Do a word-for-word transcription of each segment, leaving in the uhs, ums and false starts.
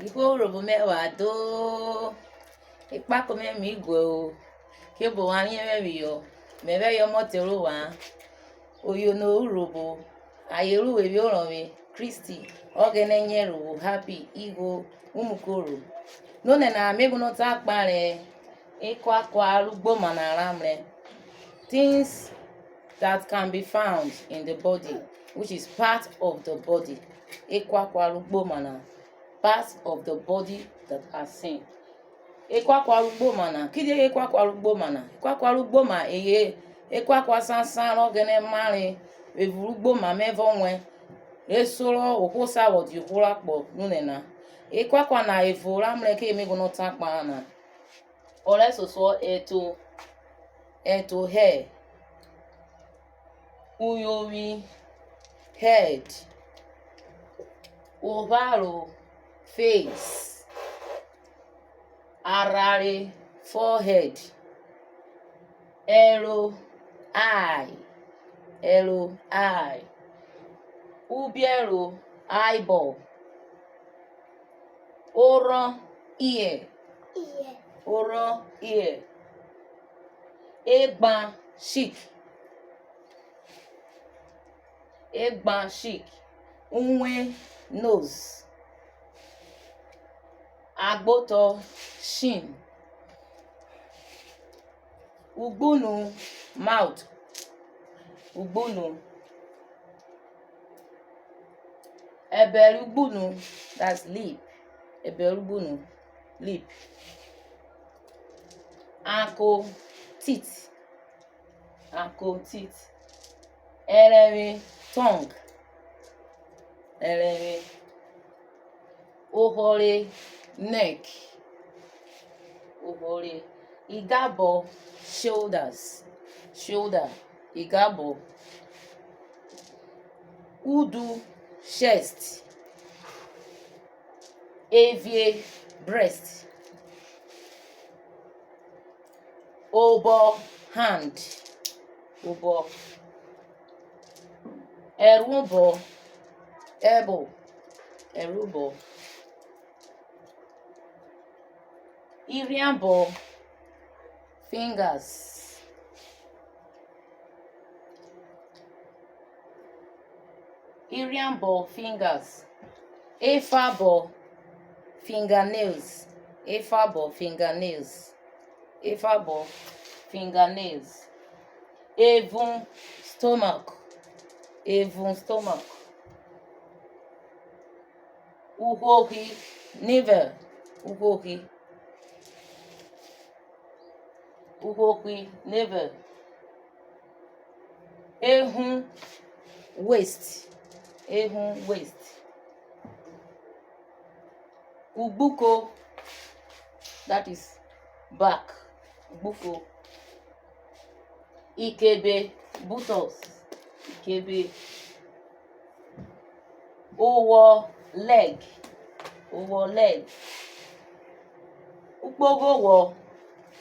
Ihwo Urhobo mẹ wa do, ekpako mẹ mi guẹ o, kirobo ovwan riẹn vwẹ phiyọ, mẹvwẹ yẹ ọmọtẹ rẹ ovwan, oyono Urhobo, aye rẹ uwevwi orọnvwe Kristi, Ọghẹnẹ nyẹrhovwo Happy Igho Umukoro. Nonẹna, me guọnọ ta kpahen ekuakua rẹ ugboma na ra mrẹ, things that can be found in the body, which is part of the body. Ekuakua rẹ ugboma na, part of the body that are seen. Ekuakua rẹ ugboma na, kidie ekuakua rẹ ugboma na? Ekuakua rẹ ugboma eye ekuakua sansan rẹ Ọghẹnẹ mare evun rẹ ugboma mẹ vẹ ọwẹn, re sorọ ohwo sa vwọ dia ohwo ra kpọ nonẹna. Ekuakua na evo ra mrẹ ke me guọnọ ta kpahen na. Ọrẹsosuọ, ẹto, ẹto hair, uyovwi, head, opharo, face, arhare, forehead, ẹro, eye, ẹro, eye, ubiẹro, eyeball, orhọn, ear, orhọn, ear, egban, cheek, egban, cheek, uwen, nose, agbotọ, chin, ugbunu, mouth, ugbunu, ẹbẹre ugbunu, that's lip, ẹbẹre ugbunu, lip, ako, teeth, ako, teeth, ẹrẹvwe, tongue, ẹrẹvwe, ohọre, neck, ohọre, igabọ, shoulders, shoulder, igabọ, udu, chest, evie, breast, obọ, hand, obọ, ẹrhuobọ, elbow, ẹrhuobọ, irhiabọ, fingers, irhiabọ, fingers, efabọ, fingernails, efabọ, fingernails, efabọ, fingernails, evun, stomach, evun, stomach, uhuohi, navel, uhuohi, uhuohi, navel, ehun, waist, ehun, waist, ugbuko, that is back, ugbuko, ikebe, buttocks, ikebe, owọ, leg, owọ, leg, ukpogho owọ,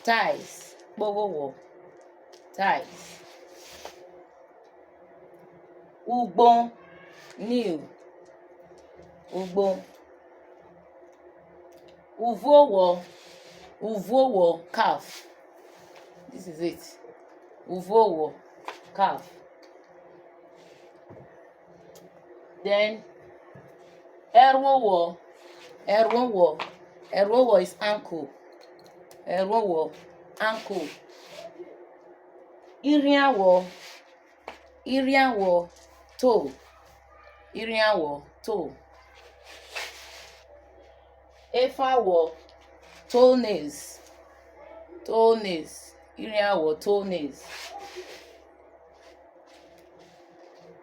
thighs, ukpogho owọ, thighs, ugbon, knee, ugbon, uvuowọ, uvuowọ, calf. This is it. Uvuowọ, calf. Then, ẹrhuowọ, ẹrhuowọ, ẹrhuowọ is ankle. Ẹrhuowọ, ankle. Irhiawọ, irhiawọ, toe. Irhiawọ, toe. Efawọ, toenails. Toenails. Irhiawọ, toenails.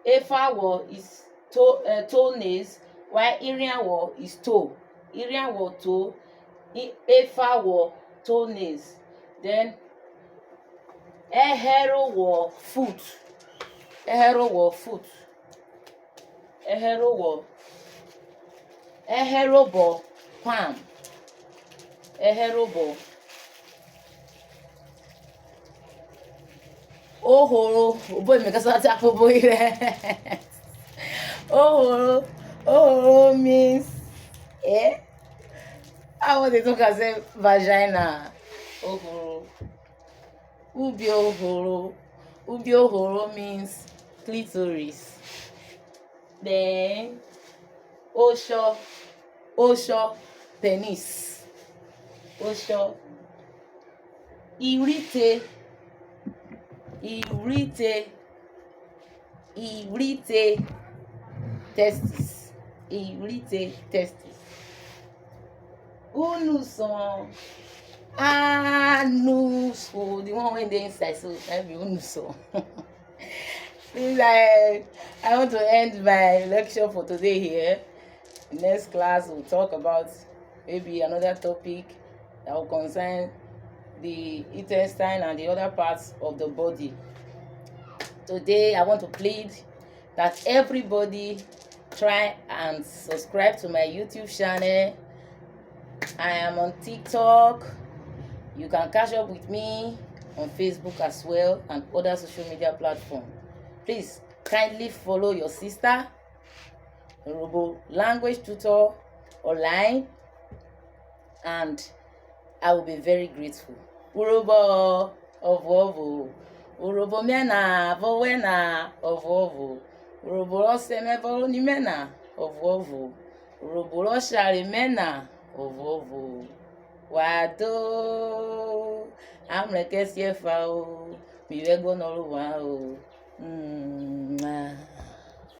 Efawọ is toe, uh, toenails, while irhiawọ is toe. Irhiawọ, toe, i-, efawọ, toenails. Then, ẹhẹrowọ, foot. Ẹhẹrowọ, foot. Ẹhẹrowọ. Ẹhẹrobọ, palm. Ẹhẹrobọ. Ohoro, obo me ka sa ta kpo obo rẹ ohoro, ohoro means, eh? I want to talk as a vagina. Ohoro. Ubi ohoro. Ubi ohoro means clitoris. Then, osho. Osho, penis. Osho. Iwrite. Iwrite. Iwrite, testis. Iwrite, testis. Unuson. Anus. Oh, the one wey dey inside, so na be unuson. Please, I, I want to end my lecture for today here. Next class, we'll talk about maybe another topic that will concern the intestine and the other parts of the body. Today, I want to plead that everybody try and subscribe to my YouTube channel. I am on TikTok. You can catch up with me on Facebook as well and other social media platform. Please kindly follow your sister, Urhobo Language Tutor Online, and I will be very grateful. Urhobo ọvuọvo, Urhobo mẹ na vẹ owẹ na ọvuọvo, Urhobo rẹ ọsẹ mẹ vẹ oni mẹ na ọvuọvo, Urhobo rẹ ọshare mẹ na ọvuọvo. Wa do, a mrẹ kẹ siẹfa o, mi vwẹ ẹguọnọ rẹ ovwan o. Mm.